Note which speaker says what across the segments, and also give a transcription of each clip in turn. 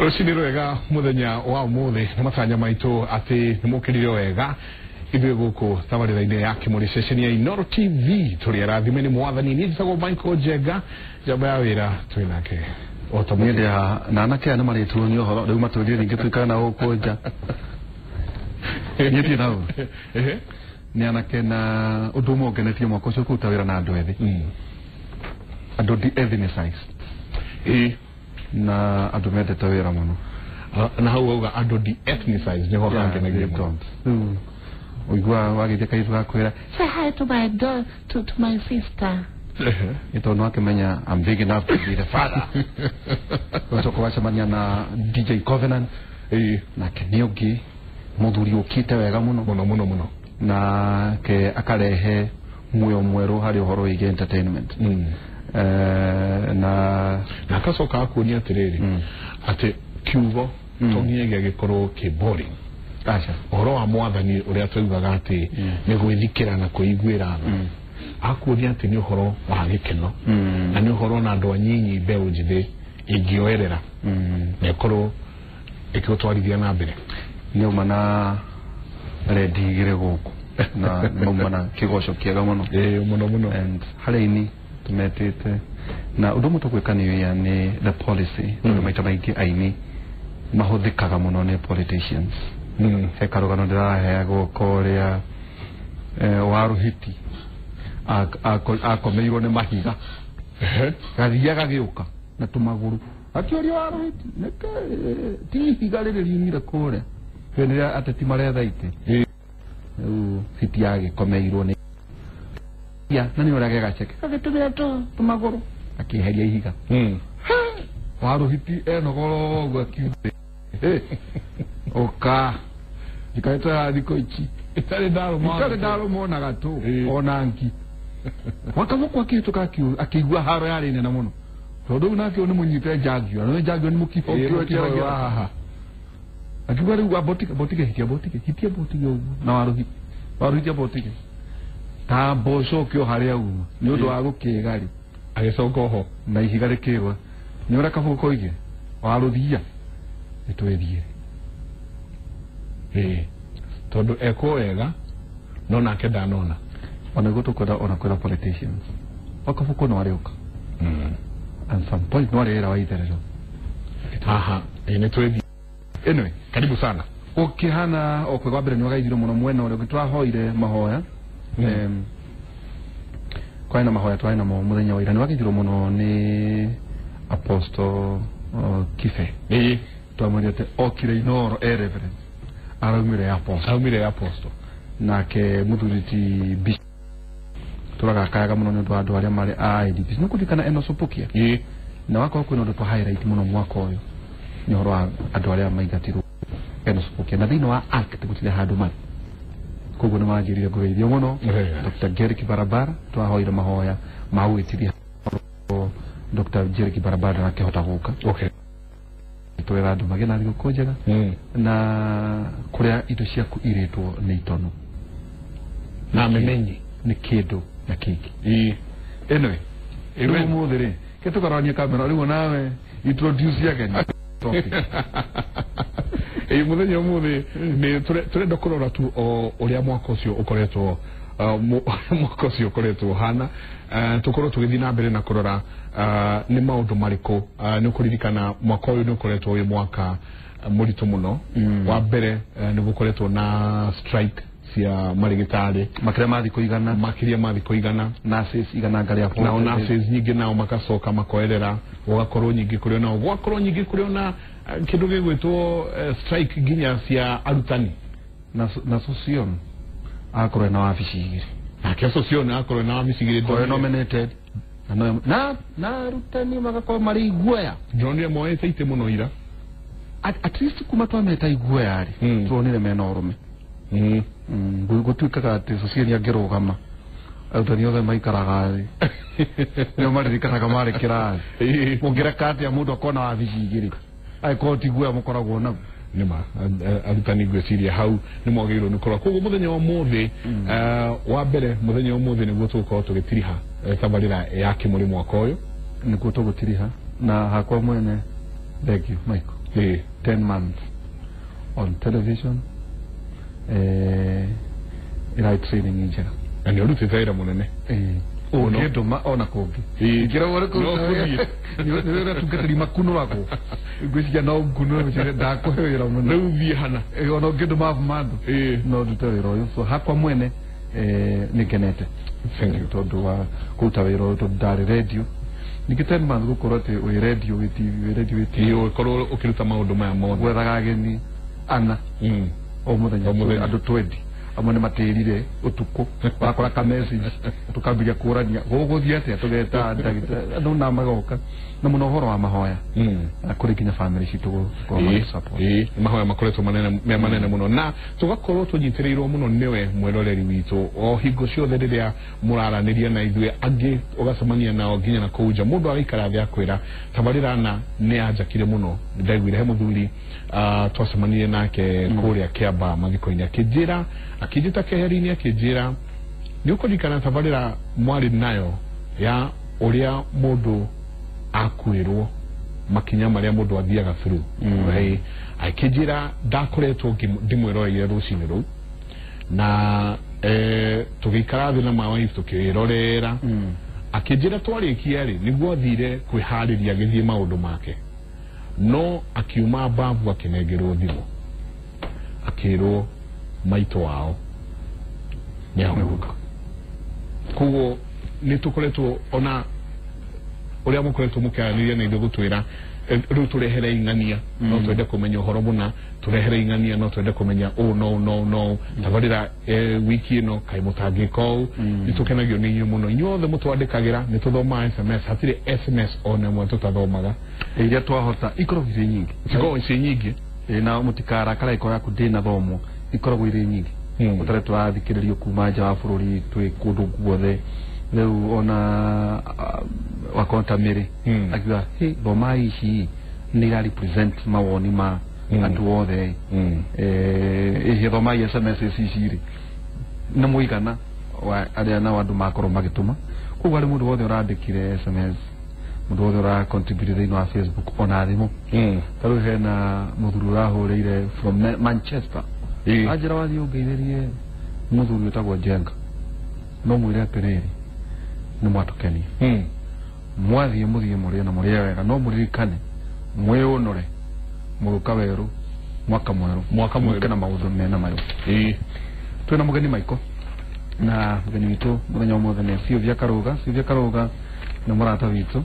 Speaker 1: Rũcinĩ rwega mũthenya wa ũmũthĩ nĩ matanya maitũ atĩ nĩ mũkĩrire wega ithuĩ gũkũ tabarĩra-inĩ ya Kĩmũrĩ ceceni ya Inooro TV tũrĩ arathime nĩ mwathani. Niĩ njĩtagwo Michael Njenga, njamba ya wĩra twĩ nake o ta
Speaker 2: niĩ ndĩ haha na anake aya nĩ marĩtuonia ũhoro rĩu matwĩrire ningĩ tũikare na gũkũ nja. Niĩ ndirĩ na ũru. Nĩ anake na ũndũ ũmwe ũngenetie mwaka ũcio kũruta wĩra na andũ ethĩ, andũ de-ethnicized na andũ mendete wĩra mũno.
Speaker 1: Na hau wauga andũ de-ethnicized nĩho hangenagia mũno.
Speaker 2: Rĩu ũigua wagĩthia kairĩtu gakwĩra,
Speaker 3: "Say hi to my daughter, to my sister."
Speaker 2: Nĩ tondũ nĩwakĩmenya I'm big enough to be the father. Ũgacoka ũgacemania na DJ Covenant, nake nĩ ũngĩ mũthuri ũkĩte wega mũno.
Speaker 1: Mũno mũno mũno.
Speaker 2: Nake akarehe muoyo mwerũ harĩ ũhoro wĩgiĩ entertainment. Na
Speaker 1: Na akacoka akuonia atĩrĩrĩ atĩ kiugo to nginyagia gĩkorwo kĩ boring.
Speaker 2: Aca.
Speaker 1: Ũhoro wa mwathani ũrĩa twaugaga atĩ nĩ gwĩthikĩra na kwĩiguĩra tha, akuonia atĩ nĩ ũhoro wa gĩkeno na nĩ ũhoro na andũ anyinyi mbeũ njĩthĩ ĩngĩoerera na ĩkorwo ĩkĩũtwarithia na mbere.
Speaker 2: Nĩ na rendi igĩrĩ gũkũ na mauma na kĩgoco kĩega mũno.
Speaker 1: Ĩĩ, mũno mũno.
Speaker 2: And harĩ aini tũmetĩte na ũndũ ũmwe tũgwĩka nĩ wĩa nĩ the policy, tondũ maita maingĩ aini mahũthĩkaga mũno nĩ politicians. He karũgano ndĩraheagwo korĩa wa Rũhiti akomeirwo nĩ mahiga, gathiaga gĩũka na tũmagũrũ, akĩũria wa Rũhiti nĩkĩ ti ihiga rĩrĩ riumire kũrĩa hĩndĩ ĩrĩa ateti maretha itĩ. Rĩu hiti yagĩkomeirwo nĩ ya na nĩ ũrĩa gegaceke gagĩtũmĩra tũmagũrũ akĩeheria ihiga. Wa Rũhiti enogoro ũguo akiuga, "Ũka njikarĩte haha thikũ ici
Speaker 1: itarĩ ndarũma,
Speaker 2: itarĩ ndarũma ona gatũ ona ngi." Wakabuku akĩhĩtũka akĩigua haro yarĩ nene mũno, tondũ rĩu nake nĩ mũnyite njangio na njangio nĩ mũkibokio
Speaker 1: wa haha.
Speaker 2: Akiuga rĩu ambotige botige hitia botige hitia botige ũguo na Waruhiti Waruhiti abotige ta mboco ũkĩo harĩa uma nĩ ũndũ wa gũkĩga rĩ.
Speaker 1: Agĩcoka oho
Speaker 2: na ihiga rĩkĩgwa. Nĩ ũrĩa kabuku koige warũthia nĩ twĩthiĩre.
Speaker 1: Ĩĩ, tondũ ekwo wega no nake ndanona.
Speaker 2: Ona nĩguo tũkwenda ona kwĩra politicians wakabuku no arĩũka at some point no arĩra wa itherero.
Speaker 1: Haha ĩĩ nĩ twĩthiĩ.
Speaker 2: Anyway,
Speaker 1: karibu sana.
Speaker 2: Gũkĩhana o kwega. Mbere nĩ wagaithirwo mũno mwena ũrĩa ũngĩ twahoire mahoya. Kwarĩ na mahoya twarĩ namo mũthenya wa ira, nĩ wagaithirwo mũno nĩ Apostle Kibe. Twamwĩrire atĩ okire Inooro e reverend, araumire apostle.
Speaker 1: Aumire apostle.
Speaker 2: Nake mũthuri ti bishop tũragakayaga mũno nĩ ũndũ wa andũ arĩa marĩ a IDPs, nĩ kũririkana eno Supukia na wakorwo kwĩna ũndũ twa highlight mũno mwaka ũyũ nĩ ũhoro wa andũ arĩa maingatirwo eno Supukia na thĩinĩ wa act gũtirĩ handũ marĩ, koguo nĩ manjĩrire ngũgeithio mũno. Dr. Jerry Kibarabara twahoire mahoya ma gũgĩtiria Dr. Jerry Kibarabara ndakĩhota gũka. Twĩra andũ magĩe na thigũkũ njega na kũrĩa indo ciaku irĩtwo nĩ itono
Speaker 1: na memenyi
Speaker 2: nĩ kĩndũ na kĩngĩ. Anyway, rĩu ũmũthĩ rĩ ke tũkarorania kamera rĩu nawe introduce ageni topic.
Speaker 1: Ĩĩ, mũthenya ũmũthĩ nĩ tũrenda kũrora tu o ũrĩa mwaka ũcio ũkoretwo mwaka ũcio ũkoretwo ũhana. Tũkorwo tũgĩthiĩ na mbere na kũrora nĩ maũndũ marĩkũ. Nĩ ũkũririkana mwaka ũyũ nĩ ũkoretwo wĩ mwaka mũritũ mũno. Wa mbere nĩ gũkoretwo na strike cia marĩgĩtarĩ.
Speaker 2: Makĩria ma thikũ 100.
Speaker 1: Makĩria ma thikũ 100.
Speaker 2: Nurses 100 ngarĩa.
Speaker 1: Nao nurses nyingĩ nao makacoka makoerera, gũgakorwo nyingĩ kũrĩ nao, gũgakorwo nyingĩ kũrĩ ona kĩndũ gĩgwĩtwo strike nginya cia arutani.
Speaker 2: Na Sosion akorwo na wabici igĩrĩ.
Speaker 1: Nake Sosion akorwo na wabici igĩrĩ.
Speaker 2: Korwo nominated na arutani magakorwo marĩ iguoya.
Speaker 1: Ndĩronire moete itĩ mũno ira.
Speaker 2: At least kuma twameta iguoya rĩ, turonire mena ũrũme. Gũtuĩkaga atĩ Sosion angĩrũgama arutani othe maikaraga thĩ, nĩo maririkanaga marĩ kĩrathi. Mũngĩreka atĩa mũndũ akorwo na wabici igĩrĩ angĩkorwo ti guoya mũkoragwo naguo?
Speaker 1: Nĩma arutani ngwĩciria hau nĩ mwagĩrĩirwo nĩ kũrora. Koguo mũthenya wa ũmũthĩ, wa mbere mũthenya wa ũmũthĩ nĩguo tũgũkorwo tũgĩtiriha tabarĩra ya Kĩmũrĩ mwaka ũyũ.
Speaker 2: Nĩguo tũgũtiriha na hakwa mwene Thank you, Michael. 10 months on television, ĩrarĩ training njega.
Speaker 1: Na nĩ ũrutĩte wĩra mũnene.
Speaker 2: Ũngĩndũma ona kũngĩ ingĩragwo nĩ kũruta nĩ ũrĩa atungatĩri makunũragwo, ngwĩciria no ngunũre, ndakũhe wĩra mũno.
Speaker 1: Rĩu thiĩ hana.
Speaker 2: Ona ũngĩndũma mandũ no ndute wĩra ũyũ. So hakwa mwene nĩ ngenete tondũ wa kũruta wĩra ũyũ, tondũ ndarĩ radio. Ningĩ 10 months gũkorwo atĩ wĩ radio, wĩ TV, wĩ radio, wĩ TV,
Speaker 1: ũkorwo ũkĩruta maũndũ maya mothe,
Speaker 2: gwethaga ageni ana o mũthenya, andũ 20 amwe nĩ matĩrire ũtukũ, wakora ka message tũkambĩrĩria kũrania gũgũthiĩ atĩa, tũgeta ndagĩtarĩ andũ na magoka, na mũno ũhoro wa mahoya na kũrĩ nginya family citũ gũkorwo magĩsupport.
Speaker 1: Mahoya makoretwo manene me manene mũno, na tũgakorwo tũnyitĩrĩirwo mũno nĩwe mwĩroreri witũ o hingo ciothe rĩrĩa mũraranĩria na ithuĩ, angĩ ũgacemania nao nginya na kũu nja, mũndũ agaikara thĩ akwĩra tabarĩra na nĩ anjakire mũno. Ndaiguire he mũthuri twacemanirie nake kũrĩa Kĩamba mathiko-inĩ, akĩnjĩra, akĩnjĩta keheri-inĩ, akĩnjĩra nĩ ũkũririkana tabarĩra mwarĩ nayo ya ũrĩa mũndũ akuĩrwo, makinya marĩa mũndũ athiaga through. Akĩnjĩra ndakoretwo ndĩmwĩroreire rũcinĩ rũu, na tũgĩikara thĩ na my wife tũkĩrorera. Akĩnjĩra twarĩkia rĩ, nĩguo athire kwĩharĩria agĩthiĩ maũndũ make, no akiuma mbavu akĩnengerwo thimũ akĩrwo maitũ wao nĩ ahurũka. Koguo nĩ tũkoretwo ona ũrĩa mũkoretwo mũkĩaranĩria na ithuĩ gũtwĩra rĩu tũrehere ing'ania, no twende kũmenya ũhoro mũna, tũrehere ing'ania, no twende kũmenya ũũ no no no tabarĩra wiki ĩno kaĩ mũtangĩka ũũ. Nĩ tũkenagio nĩ inyuĩ mũno, inyuothe mũtwandĩkagĩra, nĩ tũthomaga SMS, hatirĩ SMS ona ĩmwe tũtathomaga,
Speaker 2: iria twahota ikoragwo irĩ nyingĩ,
Speaker 1: cikoragwo ciĩ nyingĩ.
Speaker 2: Na mũtikarakara ikorwo yaku ndĩnathomwo, ikoragwo irĩ nyingĩ. Ũtarĩ tũrathikĩrĩrio kuma nja wa bũrũri, twĩ kũndũ guothe. Rĩu ona wakorwo ta Mĩrĩ akiuga hey, thomai ici nĩ ira represent mawoni ma andũ othe. Ĩhĩ thomai SMS ici rĩ nĩ mũigana wa arĩa nao andũ makorwo magĩtũma. Koguo harĩ mũndũ wothe ũrandĩkire SMS, mũndũ wothe ũra contribute thĩinĩ wa Facebook ona thimũ. Ta rĩu hena mũthuri ũrahũrĩire from Manchester, anjĩra wathiĩ ũngeithĩrie mũthuri wĩtagwo Njenga, no mwĩre atĩrĩrĩ nĩ mwatũkenia, mwathiĩ mũthiĩ mũrĩe na mũrĩe wega, no mũririkane mwĩũnũre mũrũka werũ mwaka mwerũ,
Speaker 1: mwaka mwerũ
Speaker 2: na maũndũ mena mayo. Twĩna mũgeni Michael, na mũgeni witũ mũthenya ũmũthĩ nĩ Sylvia Karuga. Sylvia Karuga nĩ mũrata witũ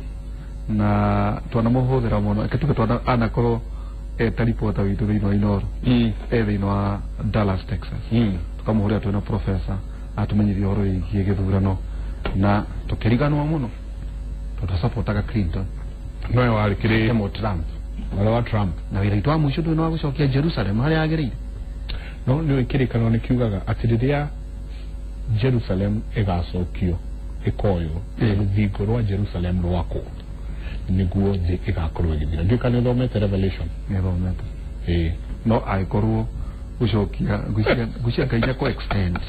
Speaker 2: na twanamũhũthĩra mũno, reke tuge twana anakorwo eta reporter witũ thĩinĩ wa Inooro, e thĩinĩ wa Dallas, Texas. Tũkamũhũrĩra twĩna professor atũmenyithia ũhoro wĩgiĩ gĩthurano, na tũkĩriganwo mũno tondũ asapotaga Clinton,
Speaker 1: nowe warĩ kĩrĩ
Speaker 2: Mo Trump,
Speaker 1: warĩ wa Trump,
Speaker 2: na wĩra witũ wa mũico ndũrĩ wa gũcokia Jerusalem harĩa yagĩrĩire.
Speaker 1: No nĩ kĩrĩkanĩro nĩ kiugaga atĩ rĩrĩa Jerusalem ĩgacokio ĩkoywo, rũthingo rwa Jerusalem rwakwo, nĩguo thĩ ĩgakorwo ĩgĩthira. Ndiũĩ kana nĩũthomete Revelation?
Speaker 2: Nĩthomete. No angĩkorwo gũcokia ngwĩciria Ngai nĩakũ extend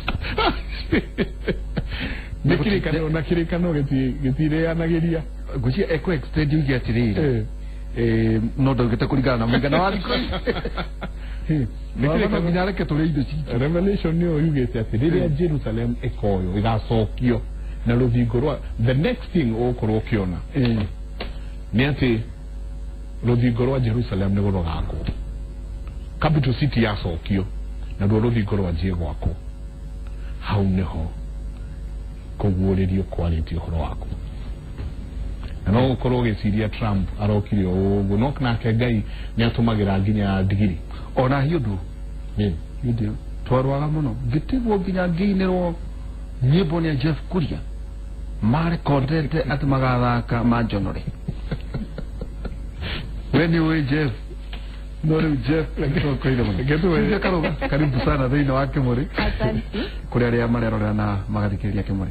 Speaker 1: nĩ kĩrĩkanĩro, na kĩrĩkanĩro gĩtirĩanagĩria,
Speaker 2: ngwĩciria ekũ extend yuge atĩrĩrĩ, no ndaugĩte kũringana na mũigana wa thikũ ici. Nĩ nginya reke tũrĩe indo citũ.
Speaker 1: Revelation nĩyo yugĩte atĩ rĩrĩa Jerusalem ĩkoywo ĩgacokio na rũthingo rwa, the next thing ũgũkorwo ũkĩona nĩ atĩ rũthingo rwa Jerusalem nĩguo rũgakwo, capital city yacokio, naruo rũthingo rwanjie gwakwo. Hau nĩho kũguũrĩrio kwarĩtie ũhoro waku. Na no ũkorwo ũgĩciria Trump arokire o ũguo, no nake Ngai nĩ atũmagĩra nginya ndigiri
Speaker 2: ona hiũ ndũ ndio twarwaga mũno, ngĩtigwo nginya ngĩinĩrwo nyĩmbo nĩ Jeff Kuria marekondete atĩ magathaka manjonore. We nĩ ũĩ Jeff, no rĩu Jeff nĩtwakoire mũno. Karuga, karibu sana thĩinĩ wa Kĩmũrĩ.
Speaker 4: Asante.
Speaker 2: Kũrĩ arĩa marerorera na magathikĩrĩria Kĩmũrĩ.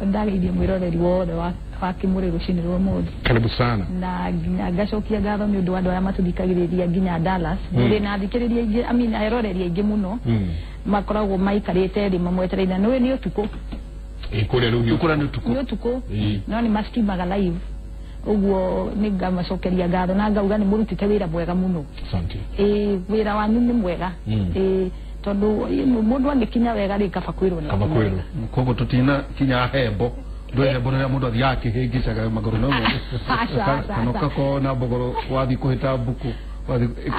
Speaker 4: Ndageithia mwĩroreri wothe wa Kĩmũrĩ rũcinĩ rwa ũmũthĩ.
Speaker 1: Karibu sana.
Speaker 4: Na nginya ngacokia ngatho nĩ ũndũ wa andũ arĩa matũthikagĩrĩria nginya Dallas. Ndĩ na athikĩrĩria aingĩ, I mean eroreri aingĩ mũno. Makoragwo maikarĩte thĩ mamwetereire, na nĩ ũtukũ.
Speaker 1: Kũrĩa rĩu
Speaker 2: kũrĩa nĩ ũtukũ.
Speaker 4: Nĩ ũtukũ. No nĩ mastimaga live. Uguo nĩ ngamacokeria ngatho na ngauga nĩ mũrutĩte wĩra mwega mũno.
Speaker 1: Asante.
Speaker 4: Wĩra wanyu nĩ mwega. Tondũ mũndũ angĩkinya wega rĩ kaba kwĩrwo nĩ
Speaker 1: Kaba kwĩrwo.
Speaker 2: Koguo tũtina kinya hembo. Ndwe hembo rĩrĩa mũndũ athiaga akĩhĩngĩcaga magũrũ no
Speaker 4: Aca,
Speaker 2: kana ũgakorwo na mbogoro wathiĩ kũhĩta mbuku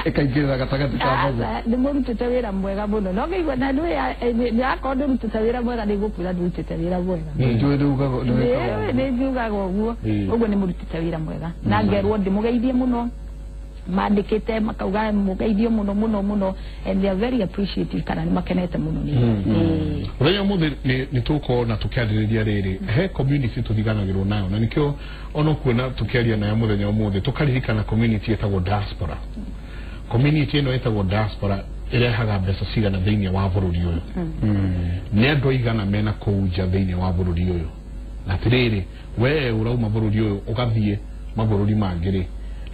Speaker 2: ĩkaingĩrĩra gatagatĩ ka mbogoro.
Speaker 4: Nĩ mũrutĩte wĩra mwega mũno. No ngĩigua na nĩ akorwo ndũrutĩte wĩra mwega nĩ ngũkwĩra ndũrutĩte wĩra mwega.
Speaker 2: Njũĩ nĩ ugaga nĩ wĩkaga.
Speaker 4: Nĩ njugaga ũguo. Ũguo nĩ mũrutĩte wĩra mwega. Na ngerwo ndĩmũgeithie mũno. Mandĩkĩte makauga mũgeithio mũno mũno mũno, and they are very appreciative kana nĩ makenete mũno nĩ.
Speaker 1: Mũthenya ũmũthĩ nĩ tũgũkorwo na tũkĩarĩrĩria rĩrĩ he community tũriganagĩrwo nayo, na nĩkĩo ona kuona tũkĩaria nayo mũthenya ũmũthĩ tũkaririkana community ĩtagwo diaspora. Community ĩno ĩtagwo diaspora ĩrehaga mbeca cigana thĩinĩ wa bũrũri ũyũ. Nĩ andũ aigana mena kũu nja thĩinĩ wa bũrũri ũyũ. Na atĩrĩrĩ, we ũrauma bũrũri ũyũ ũgathiĩ mabũrũri mangĩ rĩ,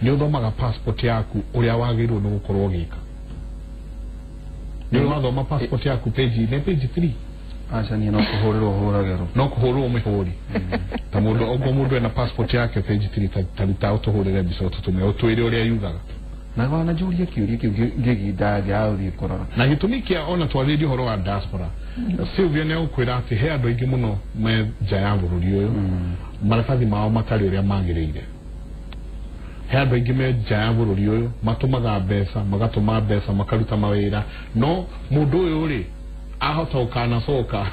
Speaker 1: nĩ ũthomaga passport yaku ũrĩa wagĩrĩirwo nĩ gũkorwo ũgĩka. Nĩ ũrathoma passport yaku page nĩ page 3.
Speaker 2: Aca niĩ no kũhũrĩrwo hũragĩrwo.
Speaker 1: No kũhũrĩrwo mĩhũri. Ta mũndũ ũguo mũndũ ena passport yake page 3 ta ruta ũtũhũrĩre mbica ũtũtũme ũtwĩre ũrĩa yugaga.
Speaker 2: Na wananjũria kĩũria kĩu ngĩginda ngĩaga gũthiĩ kũrora.
Speaker 1: Na gĩtũmi kĩa ona twarĩrie ũhoro wa diaspora, Sylvia nĩ egũkwĩra atĩ he andũ aingĩ mũno me nja ya bũrũri ũyũ maratathi mao matarĩ ũrĩa magĩrĩire. He andũ aingĩ me nja ya bũrũri ũyũ matũmaga mbeca, magatũma mbeca, makaruta mawĩra, no mũndũ ũyũ rĩ ahota gũkanacoka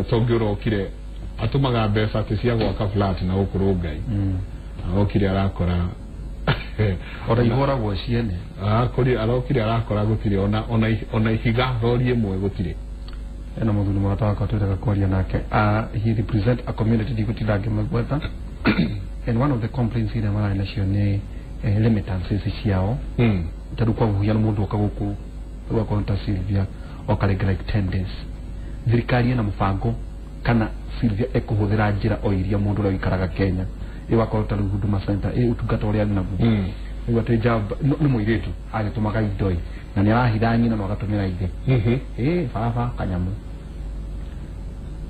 Speaker 1: tondũ ũrokire atũmaga mbeca atĩ cia gwaka flat na gũkũ Rongai. Arokire arakora
Speaker 2: ona ihũragwo ciene.
Speaker 1: Arokire arakora gũtirĩ ona ihiga rori ĩmwe gũtirĩ.
Speaker 2: Ena mũthuri mũrata wakwa twĩtaga kwaria nake, he represent a community ndigũtinda ngĩmagweta. And one of the complaints iria mararĩ nacio nĩ remittances ciao. Ta rĩu kwa mũhiano mũndũ oka gũkũ rĩu akorwo ta Sylvia oka rĩngĩ like 10 days, thirikari ĩna mũbango kana Sylvia ekũhũthĩra njĩra o iria mũndũ ũrĩa ũikaraga Kenya ĩyo akorwo ta rĩu Huduma Center ĩ ũtungata ũrĩa arĩ naguo. Rĩu atĩ njamba nĩ mũirĩtu agĩtũmaga indo ĩ na nĩ arahitha nyina no agatũmĩra ithe. Baba kanyamũ.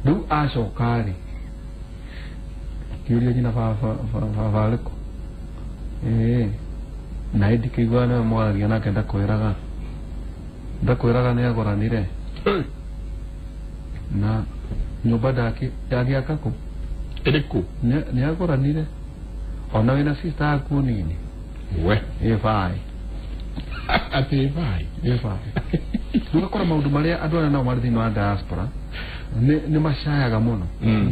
Speaker 2: Rĩu acoka rĩ kĩũria nyina baba arĩkũ? Na ĩndĩ kĩigua nĩwe mwaragia nake ndakwĩraga. Ndakwĩraga nĩ agũranire. Na nyũmba ndagĩaka kũ?
Speaker 1: Ĩrĩkũ?
Speaker 2: Nĩ agũranire. Ona wĩna sister yaku nini?
Speaker 1: We.
Speaker 2: Ĩ bai.
Speaker 1: Atĩ bai.
Speaker 2: Ĩ bai. Rĩu ũgakora maũndũ marĩa andũ arĩa nao marĩ thĩinĩ wa diaspora nĩ macayaga mũno.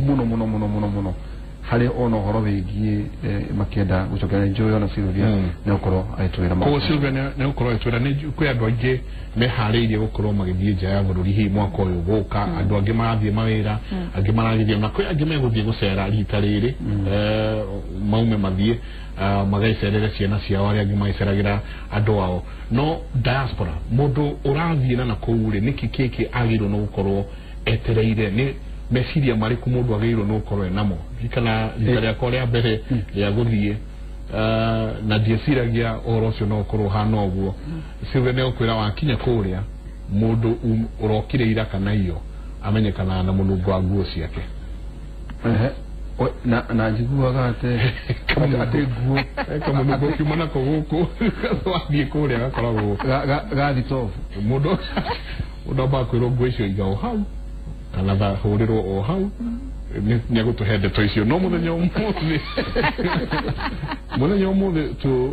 Speaker 2: Mũno mũno mũno mũno mũno. Harĩ ona ũhoro wĩgiĩ makĩenda gũcokeria njũĩ ona Sylvia nĩ gũkorwo agĩtwĩra maũndũ.
Speaker 1: Koguo Sylvia nĩ gũkorwo agĩtwĩra nĩ kwĩ andũ aingĩ meharĩirie gũkorwo magĩthiĩ nja ya bũrũri hihi mwaka ũyũ gũka, andũ angĩ marathiĩ mawĩra, angĩ marathiĩ na kwĩ angĩ megũthiĩ gũcera rita rĩrĩ, maume mathiĩ magacerere ciana ciao, arĩa angĩ magĩceragĩra andũ ao. No diaspora mũndũ ũrathiĩ na kũu rĩ, nĩkĩ kĩkĩ agĩrĩirwo nĩ gũkorwo etereire? Nĩ meciria marĩkũ mũndũ agĩrĩirwo nĩ gũkorwo enamo? Ririkana rita rĩakwa rĩa mbere rĩa gũthiĩ na ndieciragia ũhoro ũcio no ũkorwo ũhana ũguo. Sylvia nĩ egũkwĩra wakinya kũrĩa mũndũ ũrokire ira kana iyo amenyekanaga na mũnungo wa nguo ciake.
Speaker 2: Na njiguaga atĩ nguo
Speaker 1: kamũnungo kiuma nako gũkũ wathiĩ kũrĩa gakoragwo
Speaker 2: gathitobu.
Speaker 1: Mũndũ ambaga kwĩrwo nguo icio iga o hau kana hũrĩrwo o hau nĩ egũtũhe ndeto icio. No mũthenya ũmũthĩ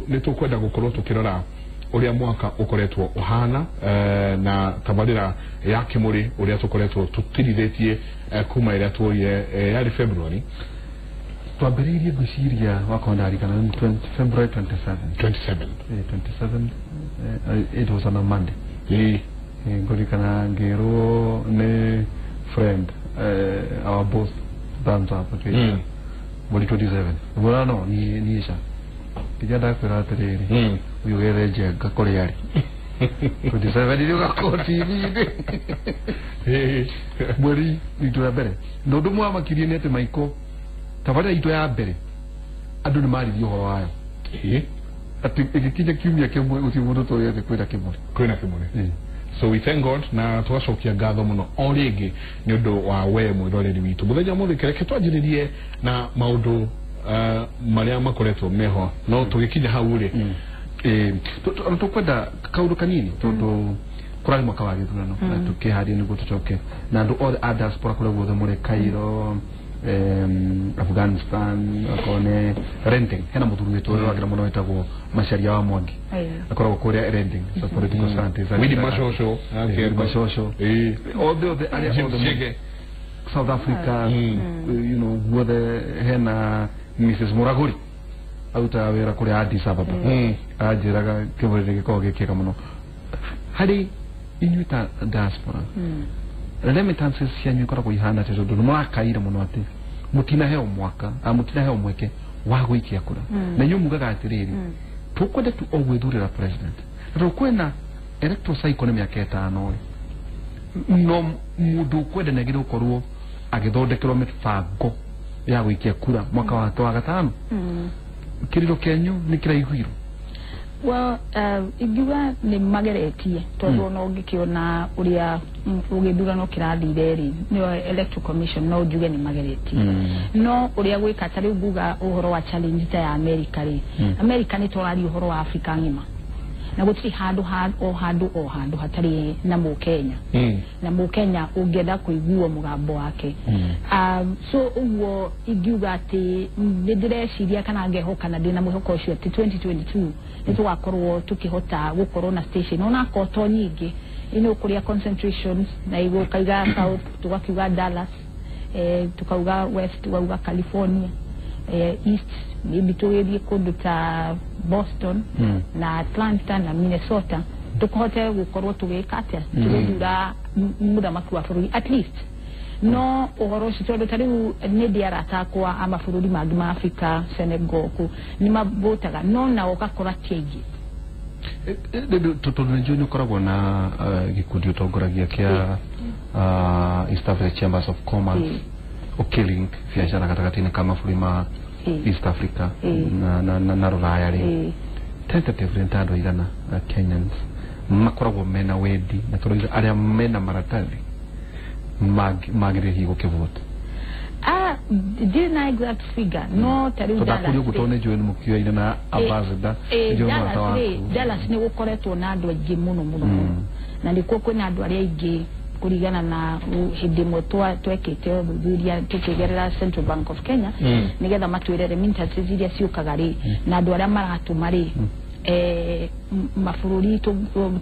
Speaker 1: nĩ tũkwenda gũkorwo tũkĩrora ũrĩa mwaka ũkoretwo ũhana na tabarĩra ya Kĩmũrĩ ũrĩa tũkoretwo tũtirithĩtie kuma ĩrĩa tuoire yarĩ February.
Speaker 2: Twambĩrĩirie ngwĩciria wakorwo ndarikana February 27.
Speaker 1: 27.
Speaker 2: 27, it was on a Monday. Ngũririkana ngĩrwo nĩ friend, our boss thumbs up atĩ mweri 27. Ngwĩra no niĩ ca. Ngĩthiĩ ndakwĩra atĩrĩrĩ, ũyũ gethe njenga kũrĩa arĩ. 27 nĩ ũgakorwo TV-inĩ. Mweri witũ ya mbere. Na ũndũ ũmwe wamakirie nĩ atĩ Maiko tabarĩra itũ ya mbere andũ nĩ maririe ũhoro wayo. Atĩ ĩgĩkinya kiumia kĩmwe gũtirĩ mũndũ tũĩ atĩ kwĩna Kĩmũrĩ.
Speaker 1: Kwĩna Kĩmũrĩ. So we thank God na tũgacokia ngatho mũno o rĩngĩ nĩ ũndũ wa we mwĩroreri witũ. Mũthenya ũmũthĩ kĩreke twanjĩrĩrie na maũndũ maria makoretwo meho no tugikinya hau ri
Speaker 2: tukwenda kaundu kanini tondu kurari mwaka wa githurano na tukiharia niguo tucoke na andu othe a diaspora kuria guothe muri Cairo, Afghanistan, akone renting hena muthuri witũ ũrĩa wagira mũno wĩtagwo Macharia wa Mwangi akoragwo kũrĩa renting so political scientist
Speaker 1: Willy Mashosho
Speaker 2: Mashosho othe othe arĩa othe South Africa, you know, guothe hena Mrs Muraguri arutaga wĩra kũrĩa Addis Ababa anjĩraga kĩbũrũri gĩkoragwo gĩ kĩega mũno harĩ inyuĩ ta diaspora. Remittances cianyu ikoragwo ihana atĩa tondũ nĩmũrakaire mũno atĩ mũtinaheo mwaka mũtinaheo mweke wa gũikia kura na inyuĩ mugaga atĩrĩrĩ tũkwenda tu o gwĩthurĩra president na tondũ kwĩna electoral cycle nĩ mĩaka ĩtano rĩ no mũndũ ũkwenda nĩagĩrĩirwo gũkorwo agĩthondekerwo mĩbango ya gũikia kura mwaka wake wa gatano. Kĩrĩro kĩanyu nĩ kĩraiguirwo?
Speaker 4: Well, ingiuga nĩ mageretie tondũ ona ũngĩkĩona ũrĩa gĩthurano kĩrathire rĩ nĩyo Electoral Commission no njuge nĩ mageretie no ũrĩa gwĩka ta rĩu nguga ũhoro wa challenge ta ya America rĩ America nĩ tũraria ũhoro wa Africa ng'ima na gũtirĩ handũ o handũ o handũ hatarĩ na mũkenya na mũkenya ũngĩenda kũiguo mũgambo wake. So ũguo ingiuga atĩ nĩ ndĩreciria kana ngehoka na ndĩna mwĩhoko ũcio atĩ 2022 nĩ tũgakorwo tũkĩhota gũkorwo na station ona akorwo to nyingĩ ino kũrĩa concentrations na igũkaiga South tũgakiuga Dallas, tukauga West tukauga California, East maybe tũgĩthiĩ kũndũ ta Boston na Atlanta na Minnesota tukohote gũkorwo tũgĩka atĩa tũgĩthura mũthamaki wa bũrũri at least no ũhoro ũcio tondũ ta rĩu nĩ ndĩ arata akwa a mabũrũri mangĩ ma Africa, Senegal kũ nĩ mavotaga no nao ũgakora ti aingĩ.
Speaker 2: Tondũ nĩ njũĩ nĩ ũkoragwo na gĩkundi ũtongoragia kĩa East Africa Chambers of Commerce ũkĩlink biacara gatagatĩ-inĩ ka mabũrũri ma East Africa na rũraya rĩ tentatively nĩ ta andũ aigana Kenyans makoragwo mena wendi na tũrauga arĩa mena maratathi magĩrĩire hihi gũkĩvota?
Speaker 4: Ndirĩ na exact figure no ta rĩu
Speaker 2: Dallas ũguo tondũ nĩ njũĩ nĩ mũkĩoyaine na ambassador nĩ mũrata waku.
Speaker 4: Dallas nĩ gũkoretwo na andũ aingĩ mũno mũno na nĩkuo kwĩna andũ arĩa aingĩ kũringana na hĩndĩ ĩmwe twekĩte ũthuthuria tũkĩgerera Central Bank of Kenya nĩgetha matwĩre remittances iria ciũkaga rĩ na andũ arĩa maratũma rĩ mabũrũri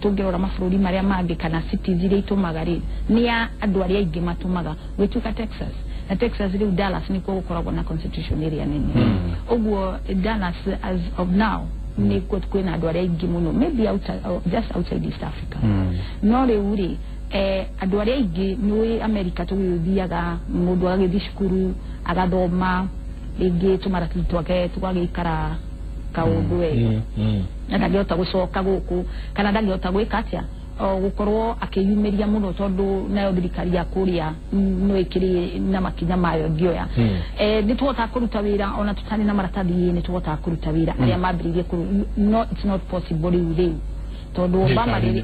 Speaker 4: tũngĩrora mabũrũri marĩa mangĩ kana cities iria itũmaga rĩ nĩ ya andũ arĩa aingĩ matũmaga gwĩtuĩka Texas na Texas rĩu Dallas nĩkuo gũkoragwo na constitution ĩrĩa nene ũguo Dallas as of now nĩkuo kwĩna andũ arĩa aingĩ mũno maybe just outside East Africa no rĩu rĩ andũ arĩa aingĩ nĩũĩ America tũgĩthiaga mũndũ agagĩthiĩ cukuru agathoma rĩngĩ tũmaratathi twake tũgagĩikara kaũndũ wega na ndangĩhota gũcoka gũkũ kana ndangĩhota gwĩka atĩa gũkorwo akĩyumĩria mũno tondũ nayo thirikari ya kũrĩa no ĩkĩrĩ na makinya mayo ĩngĩoya. Nĩ tũhotaga kũruta wĩra ona tũtarĩ na maratathi nĩ tũhotaga kũruta wĩra arĩa mambĩrĩirie no it's not possible rĩu tondũ Obama rĩrĩ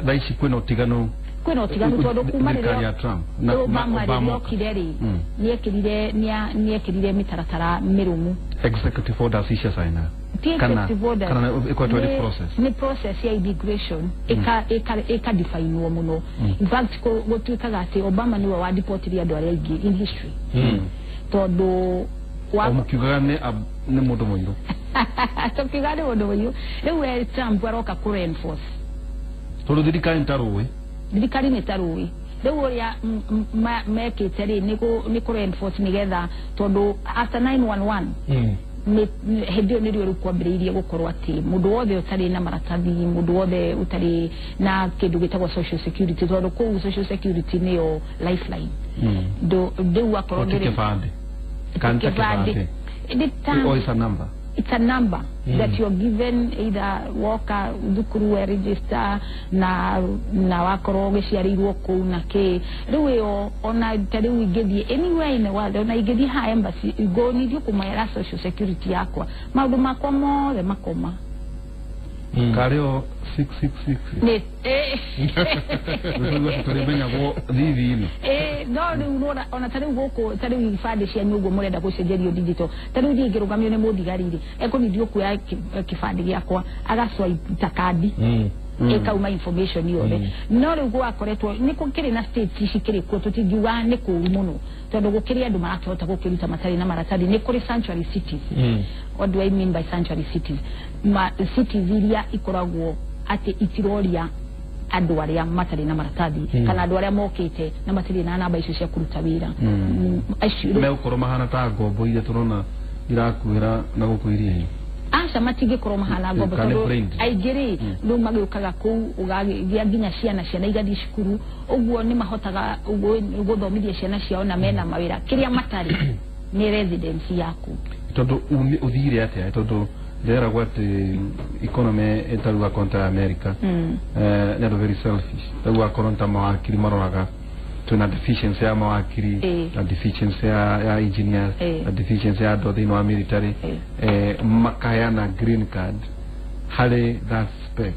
Speaker 2: thaa ici kwĩna ũtiganu
Speaker 4: tondũ kuma rĩrĩa Obama rĩrĩa okire rĩ nĩekĩrire mĩtaratara mĩrũmu
Speaker 2: executive orders icia caina kana ĩkoretwo ĩrĩ process
Speaker 4: nĩ process ya immigration ĩka definwo mũno. In fact gũtuĩkaga atĩ Obama nĩwe wa deportire andũ arĩa aingĩ in history tondũ
Speaker 2: mũkiugaga nĩ mũndũ mũirũ
Speaker 4: tũkiuga nĩ mũndũ mũirũ rĩu we Trump aroka kũ reinforce
Speaker 2: tondũ thirikari nĩ ta rũĩ
Speaker 4: thirikari nĩ ta rũĩ rĩu ũrĩa mekĩte rĩ nĩ kũ reinforce nĩgetha tondũ after 911 hĩndĩ ĩyo nĩrĩo rĩu kwambĩrĩirie gũkorwo atĩ mũndũ wothe ũtarĩ na maratathi mũndũ wothe ũtarĩ na kĩndũ gĩtagwo social security tondũ kũu social security nĩyo lifeline rĩu akorwo
Speaker 2: ndũrĩ kĩbandĩ or it's a number.
Speaker 4: It's a number that you're given either woka thukuru we register na wakorwo ũgĩciarĩirwo kũu na kĩ rĩu ĩyo ona ta rĩu ingĩthiĩ anywhere in the world ona ingĩthiĩ ha embassy ngonithio kũmera social security yakwa maũndũ makwa mothe makoma
Speaker 2: Karĩo 666
Speaker 4: nĩ
Speaker 2: rĩu tũrĩmenyagwo thithi-inĩ.
Speaker 4: No rĩu nĩwona ona ta rĩu gũkũ ta rĩu ibandĩ cianyu ũguo mũrenda gũcenjerio digital, ta rĩu niĩ ingĩrũgamio nĩ mũthigari rĩ, ekũnithio kuoya kĩbandĩ gĩakwa agaswipe ta kandi ĩkauma information yothe. No rĩu gwakoretwo nĩ gũkĩrĩ na states ici kĩrĩ kuo, tũtingiuga nĩ kũũru mũno tondũ gũkĩrĩ andũ marakĩhota gũkĩruta matarĩ na maratathi. Nĩ kũrĩ sanctuary cities. What do I mean by sanctuary cities? Cities iria ikoragwo atĩ itiroria andũ arĩa matarĩ na maratathi kana andũ arĩa mokĩte na matirĩ na namba icio cia kũruta wĩra. Acio rĩu-
Speaker 2: Megũkorwo mahana ta ngombo iria tũrona irakuĩra na gũkũ iria-inĩ.
Speaker 4: Aca, matingĩkorwo mahana ngombo
Speaker 2: Kana
Speaker 4: tondũ
Speaker 2: brained.
Speaker 4: aingĩ rĩ rĩu magĩũkaga kũu ũgagĩa nginya ciana igathiĩ cukuru ũguo nĩ mahotaga ũguo gũthomithia ciana ciao na mena mawĩra. Kĩrĩa matarĩ nĩ residence yaku.
Speaker 2: Tondũ ũthire atĩa, tondũ ndĩreragwo atĩ economy ĩtarĩ akorwo ta America, nĩ andũ very selfish, tarĩu akorwo ta mawakiri maroraga twĩna deficiency ya mawakiri na deficiency ya engineers na deficiency ya andũ thĩinĩ wa military, makaheana green card harĩ that spec.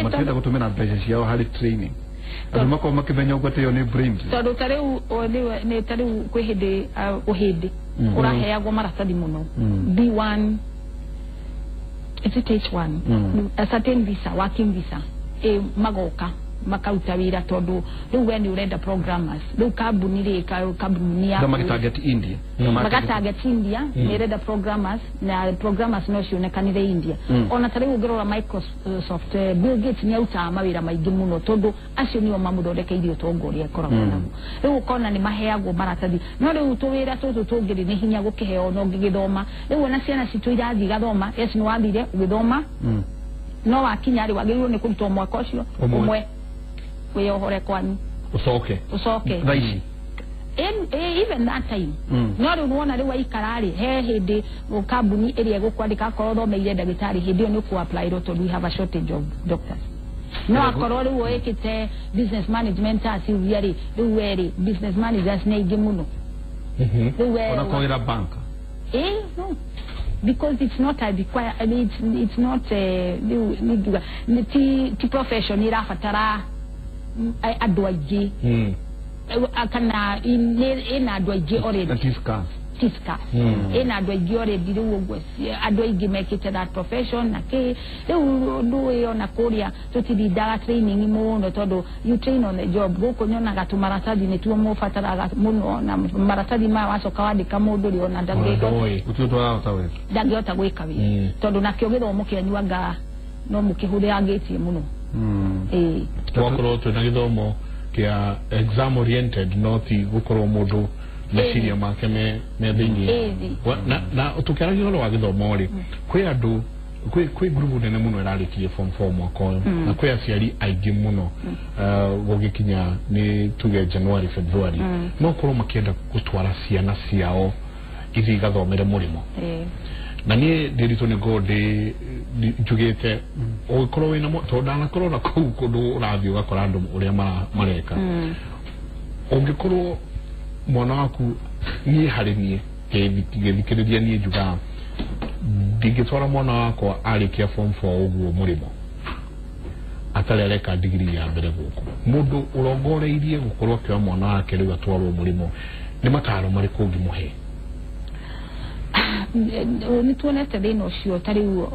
Speaker 2: Matirenda gũtũmĩra mbeca ciao harĩ training andũ makorwo makĩmenya ũguo atĩ ĩyo nĩ brains.
Speaker 4: Tondũ ta rĩu nĩ ta rĩu kwĩ hĩndĩ ũhĩndĩ ũraheagwo maratathi mũno, B1, is it H1, a certain visa, working visa, magoka makaruta wĩra tondũ rĩu we nĩ ũrenda programmers, rĩu kambuni rĩ kambuni
Speaker 2: na
Speaker 4: yaku
Speaker 2: magĩtarget India.
Speaker 4: Magatarget India, nĩ ĩrenda programmers na programmers no cionekanire India. Ona ta rĩu ũngĩrora Microsoft, Bill Gates nĩ arutaga mawĩra maingĩ mũno tondũ acio nĩo mamũthondekeire ũtonga ũrĩa akoragwo naguo. Rĩu ũkona nĩ maheagwo maratathi, no rĩu tũwĩra tũtũ tũngĩ nĩ hinya gũkĩheo no ũngĩgĩthoma. Rĩu ona ciana citũ irathiĩ igathoma, yes, nĩ wathire ũgĩthoma, no wakinya rĩ wagĩrĩirwo nĩ kũrutwo mwaka ũcio
Speaker 1: Ũmwe.
Speaker 4: ũmwe wĩyohore kwanyu
Speaker 1: ũcoke
Speaker 4: ũcoke
Speaker 2: thaa ici.
Speaker 4: Even that time. No rĩu nĩwona rĩu waikara rĩ, he hĩndĩ kambuni ĩrĩa ĩgũkwandĩka akorwo ũthomeire ndagĩtarĩ, hĩndĩ ĩyo nĩ ũkũ-apply tondũ we have a shortage of doctors. No akorwo rĩu wĩkĩte business management ta Sylvia rĩ, rĩu we rĩ, business managers nĩ aingĩ mũno rĩu we.
Speaker 2: Ona kowĩra bank.
Speaker 4: No, because it's not a require, I mean, it's not rĩu nĩ ngiuga nĩ ti profession ĩrabatara andũ aingĩ kana ĩna andũ aingĩ already.
Speaker 1: Na ti scarce.
Speaker 4: Ti scarce. Ĩna andũ aingĩ already. Rĩu ũguo andũ aingĩ mekĩte that profession na kĩ. Rĩu ũndũ ũyũ ona kũrĩa tũtirindaga training mũno tondũ you train on the job. Gũkũ nyonaga tũmaratathi nĩtuo mũbataraga mũno, na maratathi maya wacoka wandĩka mũndũ rĩ ona
Speaker 1: Ndoĩ.
Speaker 2: Gũtirĩ ũndũ ũrahota wĩra.
Speaker 4: Ndangĩhota gwĩka wĩra tondũ nakĩo gĩthomo kĩanyu anga no mũkĩhũthĩrangĩtie mũno. Ĩĩ.
Speaker 1: Twakorwo twĩna gĩthomo kĩa exam oriented, no ti gũkorwo mũndũ meciria make me thĩinĩ. Na tũkĩaragia ũhoro wa gĩthomo rĩ, kwĩ andũ kwĩ ngurubu nene mũno ĩrarĩkirie form 4 mwaka ũyũ, na kwĩ aciari aingĩ mũno, gũgĩkinya nĩ tuge January, February, no korwo makĩenda gũtwara ciana ciao ithiĩ igathomere mũrĩmo. Na niĩ ndĩritũ nĩ ngorwo ndĩ njugĩte ũgĩkorwo wĩna tondũ ndanakorwo na kũu kũndũ ũrathiĩ ũgakora andũ ũrĩa mareka. Ũngĩkorwo mwana waku, niĩ harĩ niĩ ngĩthikĩrĩria, niĩ njugaga ndingĩtwara mwana wakwa arĩkia form 4 ũguo mũrĩmo atarĩ areka ndigiri ya mbere gũkũ. Mũndũ ũrongoreirie gũkorwo akĩoya mwana wake rĩu atwarwo mũrĩmo, nĩ mataro marĩkũ ũngĩmũhe?
Speaker 4: Nĩ tuonete thĩna ũcio ta rĩu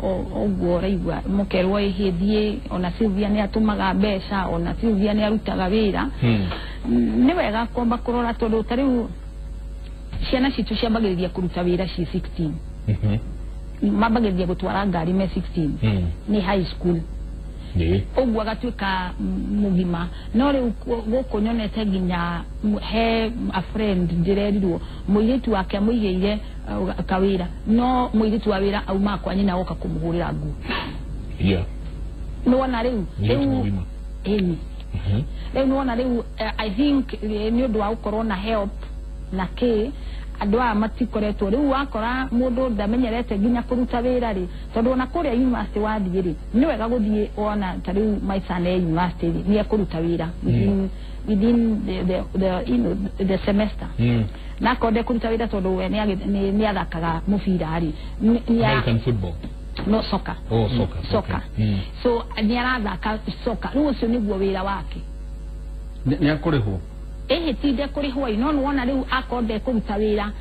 Speaker 4: ũguo ũraigua mũkerwo ĩhĩ thiĩ, ona Sylvia nĩ atũmaga mbeca, ona Sylvia nĩ arutaga wĩra. Nĩ wega kwamba kũrora tondũ ta rĩu ciana citũ ciambagĩrĩria kũruta wĩra ci 16, mambagĩrĩria gũtwara ngari me 16, nĩ high school. Ũguo agatuĩka mũgima. No rĩu gũkũ nyonete nginya he a friend ndĩrerirwo mũirĩtu wake amũigĩire kawĩra, no mũirĩtu wa wĩra aumaga kwa nyina oka kũmũhũrĩra nguo. Nĩwona rĩu
Speaker 1: Mũirĩtu
Speaker 4: rĩu
Speaker 1: mũgima.
Speaker 4: Ĩni. Rĩu nĩwona rĩu, I think nĩ ũndũ wa gũkorwo na help na kĩ, andũ aya matikoretwo. Rĩu wakora mũndũ ndamenyerete nginya kũruta wĩra rĩ, tondũ ona kũrĩa university wathiĩ rĩ, nĩ wega gũthiĩ ona ta rĩu my son e university rĩ, nĩ ekũruta wĩra within the, you know, the semester. Na akorwo ndekũruta wĩra tondũ we nĩ athakaga mũbira rĩ,
Speaker 1: American football.
Speaker 4: No soka.
Speaker 1: Oh, soka.
Speaker 4: Soka. So nĩ arathaka soka. Rĩu ũcio nĩguo wĩra wake.
Speaker 2: Nĩ akũrĩhwo?
Speaker 4: Ĩhĩ ti ndekũrĩhwo, no nĩwona rĩu akorwo ndekũruta wĩra,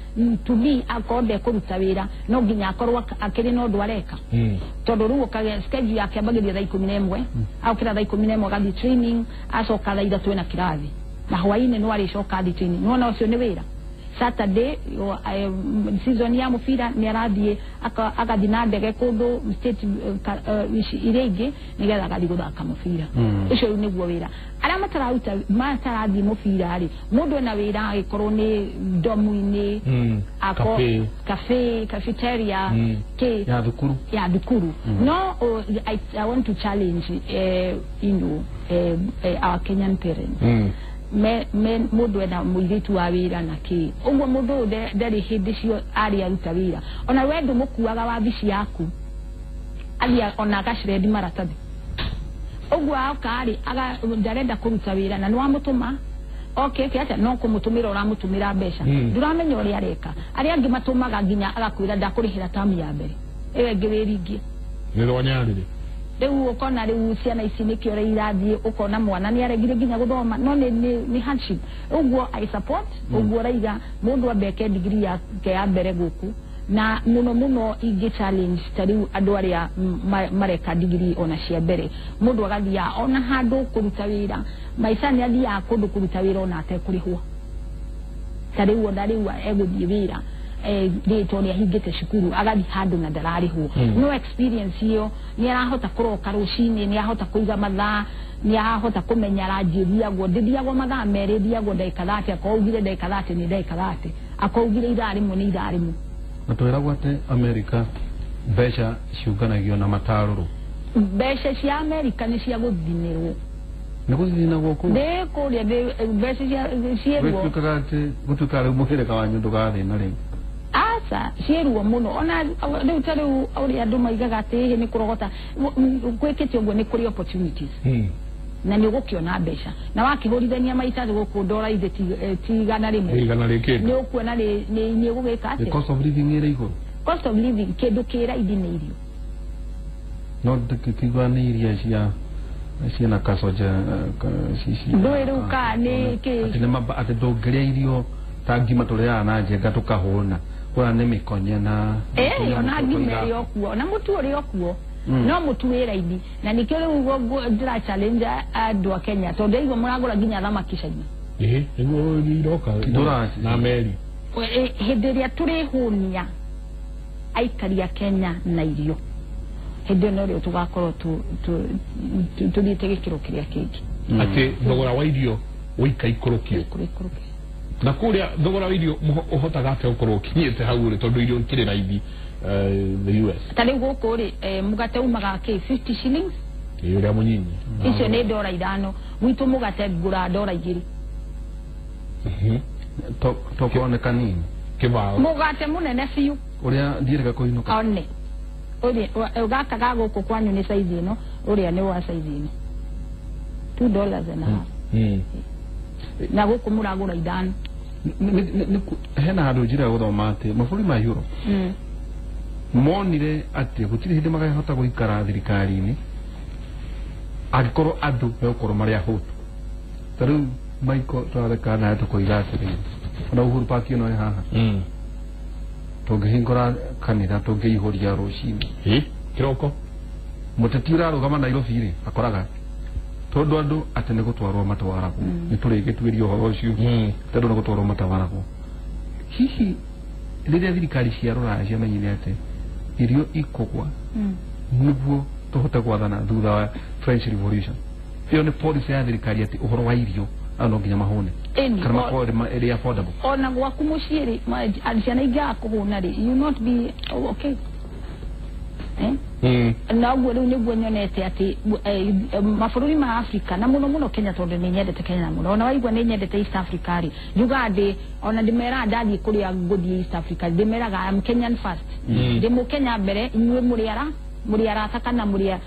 Speaker 4: to me akorwo ndekũruta wĩra no nginya akorwo akĩrĩ na ũndũ areka. Tondũ rĩu ũkagĩa schedule yake ambagĩrĩria thaa 11, aokĩra thaa 11 agathiĩ training, acoka thaa 3 ena kĩrathi, na hwaĩ-inĩ no arĩcoka athiĩ training. Nĩwona ũcio nĩ wĩra. Saturday season ya mũbira nĩ arathiĩ agathiĩ na ndege kũndũ state iria ingĩ nĩgetha agathiĩ gũthaka mũbira. Ũcio rĩu nĩguo wĩra. Arĩa matararuta matarathiĩ mũbira rĩ, mũndũ ena wĩra agĩkorwo nĩ domu-inĩ, cafe, cafeteria, kĩ
Speaker 2: ya thukuru,
Speaker 4: ya thukuru. No I want to challenge you know, our Kenyan parents. Me mũndũ ena mũirĩtu wa wĩra na kĩ ũguo mũndũ ũyũ ndarĩ hĩndĩ cio arĩ aruta wĩra. Ona we ndũmũkuaga wabici yaku athiĩ ona agacredi maratathi ũguo aoka rĩ ndarenda kũruta wĩra na nĩwamũtũma oke kĩ atĩa no kũmũtũmĩra ũramũtũmĩra mbeca, ndũramenya ũrĩa areka. Arĩa angĩ matũmaga nginya agakwĩra ndakũrĩhĩra tamu ya mbere ĩyo ĩngĩ wĩringie
Speaker 1: nĩ rwanyarĩrĩ.
Speaker 4: Rĩu ũkona rĩu ciana ici nĩkĩo ũrĩa irathiĩ, ũkona mwana nĩ aregire nginya gũthoma, no nĩ hardship. Ũguo I support ũguo ũraiga mũndũ ambe eke degree yake ya mbere gũkũ, na mũno mũno ingĩ challenge ta rĩu andũ arĩa mareka degree ona cia mbere, mũndũ agathiaga ona handũ kũruta wĩra, maica nĩ athiaga kũndũ kũruta wĩra ona atekũrĩhwo. Ta rĩu ona rĩu egũthiĩ wĩra rĩtwa nĩ ahingĩte cukuru agathiĩ handũ na ndararĩhwo. No experience ĩyo nĩ arahota kũroka rũcinĩ, nĩ arahota kũiga mathaa, nĩ arahota kũmenya ranji ĩthiagwo, ndĩthiagwo mathaa merĩ, ĩthiagwo ndagĩka 30, akorwo augire ndagĩka 30 nĩ ndagĩka 30, akorwo augire ithaa rĩmwe nĩ ithaa rĩmwe.
Speaker 2: Na twĩragwo atĩ Amerika mbeca ciũnganagio na matarũrũ.
Speaker 4: Mbeca cia Amerika nĩ cia gũthimĩrwo.
Speaker 2: Nĩ gũthinagwo kũu?
Speaker 4: Ndĩ kũrĩa mbeca ciĩruo.
Speaker 2: Gũtuĩkaga atĩ gũtuĩkaga rĩu mũhĩrĩga wanyu ndũgathĩna rĩu.
Speaker 4: Aca ciĩruo mũno. Ona rĩu ta rĩu ũrĩa andũ maigaga atĩ ĩhĩ nĩ kũrogota gwĩkĩte ũguo, nĩ kũrĩ opportunities na nĩ ũgũkĩona mbeca, na wakĩhũrithania maita gũkũ ndora ithe ti igana rĩmwe, nĩ ũkuona nĩ ũgũgĩka atĩa.
Speaker 2: The cost of living ĩrĩ igũrũ.
Speaker 4: Cost of living kĩndũ kĩ raithi nĩ irio.
Speaker 2: No ndĩkĩigua nĩ iria cia ciĩna kacoja
Speaker 4: ndũĩ rĩu kaa nĩ kĩ
Speaker 2: atĩ ndũngĩrĩa irio ta ngima tũrĩaga na njenga tũkahũna, kũrĩa nĩ mĩkonye na
Speaker 4: ona ngima ĩrĩ o kuo, ona mũtu ũrĩ o kuo, no mũtu wĩ raithi. Na nĩkĩo rĩu ndĩra challenge andũ a Kenya tondũ ndaigua mũragũra nginya thamaki China.
Speaker 1: Ĩhĩ nĩguo iroka na meri.
Speaker 4: Hĩndĩ ĩrĩa tũrĩhũnia aikari a Kenya na irio, hĩndĩ ĩyo norĩo tũgakorwo tũthiĩte gĩkĩro kĩrĩa kĩngĩ.
Speaker 1: Atĩ thogora wa irio ũikaikũrũkio. Na kũrĩa thogora wa irio ũhotaga atĩa gũkorwo ũkinyĩte hau ũrĩ tondũ irio ikĩrĩ raithi the US?
Speaker 4: Ta rĩu gũkũ rĩ mũgate umaga kĩ 50 shillings,
Speaker 1: ĩ ũrĩa mũnyinyi,
Speaker 4: icio nĩ ndora 5. Gwitũ mũgate ngũra ndora 2.
Speaker 2: Tokorwo nĩ kanini
Speaker 1: kĩbaũ
Speaker 4: mũgate mũnene biũ
Speaker 2: ũrĩa ndiĩrĩga kũinũka
Speaker 4: one ũrĩa gaka ga gũkũ kwanyu nĩ size ĩno, ũrĩa nĩ wa size ĩno $2 and a half. Na gũkũ mũragũra 5.
Speaker 2: Hena handũ njĩra ya gũthoma atĩ mabũrũri ma Europe monire atĩ gũtirĩ hĩndĩ makahota gũikara thirikari-inĩ angĩkorwo andũ megũkorwo marĩ ahũtu. Ta rĩu Michael tũratheka nawe tũkoiga atĩrĩrĩ, ona Uhuru Park ĩno ĩ haha, tũngĩhingũra kanitha tũngĩihũria rũcinĩ
Speaker 1: kĩroko,
Speaker 2: mũteti ũrarũgama Nairobi rĩ akoraga tondũ andũ atĩ nĩ gũtwarwo matwaragwo, nĩ tũrĩgĩtuĩria ũhoro ũcio tondũ nĩ gũtwarwo matwaragwo. Hihi rĩrĩa thirikari cia rũraya ciamenyire atĩ irio ikũgwa nĩguo tũhote gwathana thutha wa French Revolution, ĩyo nĩ policy ya thirikari atĩ ũhoro wa irio andũ no nginya mahũne kana makorwo ĩrĩ affordable.
Speaker 4: Ona gwaku mũciĩ rĩ ciana ingĩaga kũhũna rĩ, you not be okay. Na ũguo rĩu nĩguo nyonete atĩ mabũrũri ma Africa na mũno mũno Kenya, tondũ nĩ nyendete Kenya mũno, ona waigua nĩ nyendete East Africa rĩ, njugaga ndĩ ona ndĩmeraga ndathiĩ kũrĩa ngũthiĩ East Africa ndĩmeraga I'm Kenyan first, ndĩ mũkenya mbere, inyuĩ mũrĩ arata kana mũrĩ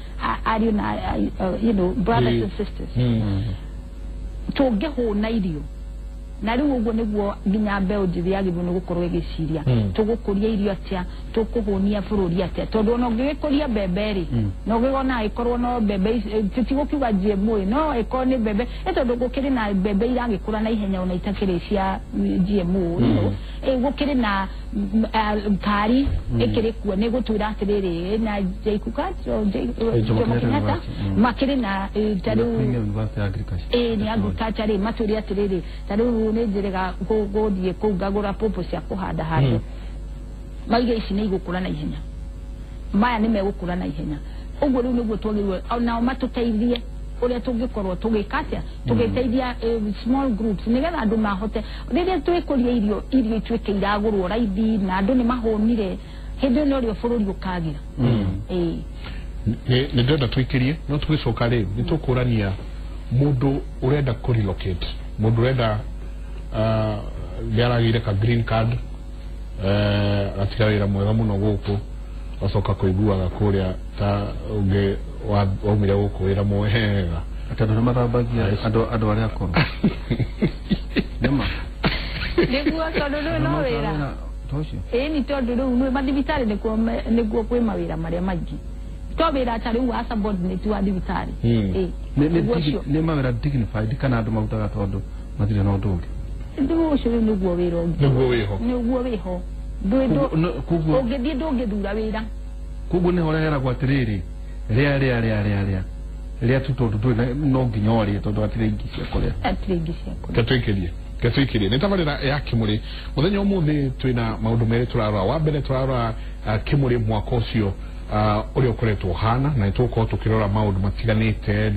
Speaker 4: ariũ na you know, brothers and sisters. Tũngĩhũna irio Na rĩu ũguo nĩguo nginya mbeũ njĩthĩ yagĩrĩirwo nĩ gũkorwo ĩgĩciria tũgũkũria irio atĩa, tũkũhũnia bũrũri atĩa, tondũ ona ũngĩgĩkũria mbembe rĩ, na ũgĩona ĩkorwo no mbembe tũtigũkiuga GMO, no ĩkorwo nĩ mbembe tondũ gũkĩrĩ na mbembe iragĩkũra na ihenya ona itakĩrĩ cia GMO, gũkĩrĩ na kari ĩkĩrĩ kuo nĩ gũtwĩra atĩrĩrĩ na Jomo Kenyatta makĩrĩ na tarĩu nĩ agriculture rĩ matwĩre atĩrĩrĩ tarĩu nĩ njĩrĩga gũthiĩ kũu ngagũra pũpũ cia kũhanda handũ maiga ici nĩ igũkũra na ihenya, maya nĩ megũkũra na ihenya. Ũguo rĩu nĩguo twagĩrĩirwo nao matũteithie ũrĩa tũngĩkorwo tũgĩka atĩa, tũgĩteithia small groups nĩgetha andũ mahote rĩrĩa twĩkũria irio ituĩke iragũrwo raithi na andũ nĩ mahũnire, hĩndĩ ĩyo nĩrĩo bũrũri ũkagĩra.
Speaker 1: Nĩ ndĩrenda tũikĩrie no tũgĩcoka rĩ nĩ tũkũrania mũndũ ũrenda kũ relocate, mũndũ ũrenda nĩ aragĩire ka green card agatiga wĩra mwega mũno gũkũ acoka kũiguaga kũrĩa ta ũngĩ waumire gũkũ wĩra mwega
Speaker 2: atĩ andũ nĩ mathambagia andũ arĩa akũrũ nĩma
Speaker 4: nĩguo tondũ rĩu no wĩra ĩni tondũ rĩu nĩ mathibitarĩ nĩkuo kwĩ mawĩra marĩa maingĩ to wĩra ta rĩu wa subordinate wa thibitarĩ
Speaker 2: nĩ mawĩra dignified kana andũ marutaga tondũ matirĩ na ũndũ ũngĩ.
Speaker 4: Rĩu ũcio rĩu nĩguo wĩra ũngĩ nĩguo wĩho ũngĩthiĩ ndũngĩthura wĩra
Speaker 2: koguo nĩho ũreheragwo atĩrĩrĩ rĩa rĩa rĩa rĩa rĩa rĩa tu tondũ ndũrĩ no nginya ũrĩe tondũ hatirĩ ingĩ cia kũrĩa
Speaker 4: hatirĩ ingĩ cia kũrĩa.
Speaker 1: Ketũikĩrie nĩ tabarĩra ya Kĩmũrĩ. Mũthenya ũmũthĩ twĩna maũndũ merĩ tũrarora. Wa mbere tũrarora Kĩmũrĩ mwaka ũcio ũrĩa ũkoretwo ũhana, na nĩ tũgũkorwo tũkĩrora maũndũ matiganĩte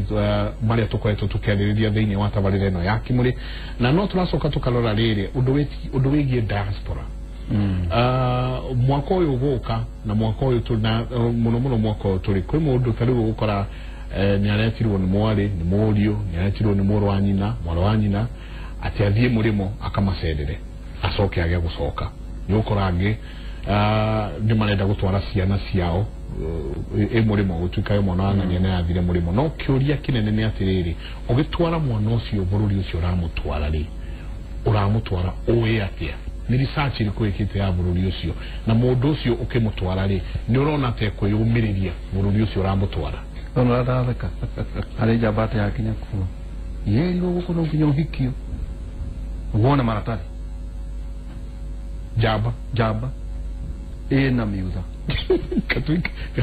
Speaker 1: marĩa tũkoretwo tũkĩarĩrĩria thĩinĩ wa tabarĩra ĩno ya Kĩmũrĩ, na no tũracoka tũkarora rĩrĩ ũndũ wĩgiĩ diaspora. Mwaka ũyũ ũgũka na mwaka ũyũ mũno mũno mwaka ũyũ tũrĩ kwĩ mũndũ ta rĩu ũgũkora nĩ aretirwo nĩ mwarĩ nĩ mũriũ nĩ aretirwo nĩ mũrũ wa nyina mwarĩ wa nyina atĩ athiĩ mũrĩmo akamacerere acoke age gũcoka. Nĩ ũgũkora angĩ nĩ marenda gũtwara ciana ciao ĩ mũrĩmo gũtuĩka mwana wa ng'ania nĩ athire mũrĩmo, no kĩũria kĩnene nĩ atĩrĩrĩ ũgĩtwara mwana ũcio bũrũri ũcio ũramũtwara rĩ ũramũtwara ũĩ atĩa, nĩ research ĩrĩkũ ĩkĩte ya bũrũri ũcio, na mũndũ ũcio ũkĩmũtwara rĩ nĩ ũrona ta ekwĩyũmĩrĩria bũrũri ũcio ũramũtwara.
Speaker 2: No nĩũratheka harĩ njamba atĩ yakinya kuo yerirwo gũkũ no nginya ũhikio wone maratathi njamba ĩna miutha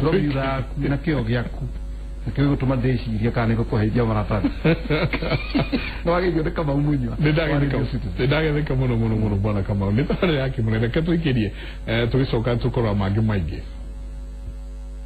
Speaker 2: no miutha yaku na kĩo gĩaku nakĩo gĩgũtũma ndĩcirie kana nĩgũkũheithia maratathi no wagĩithio nĩ Kamau Mũnyua.
Speaker 1: Nĩ ndagetheka mũno mũno mũno bwana Kamau. Nĩ tabarĩra ya Kĩmũrĩ, reke tũikĩrie tũgĩcoka tũkorora mangĩ maingĩ.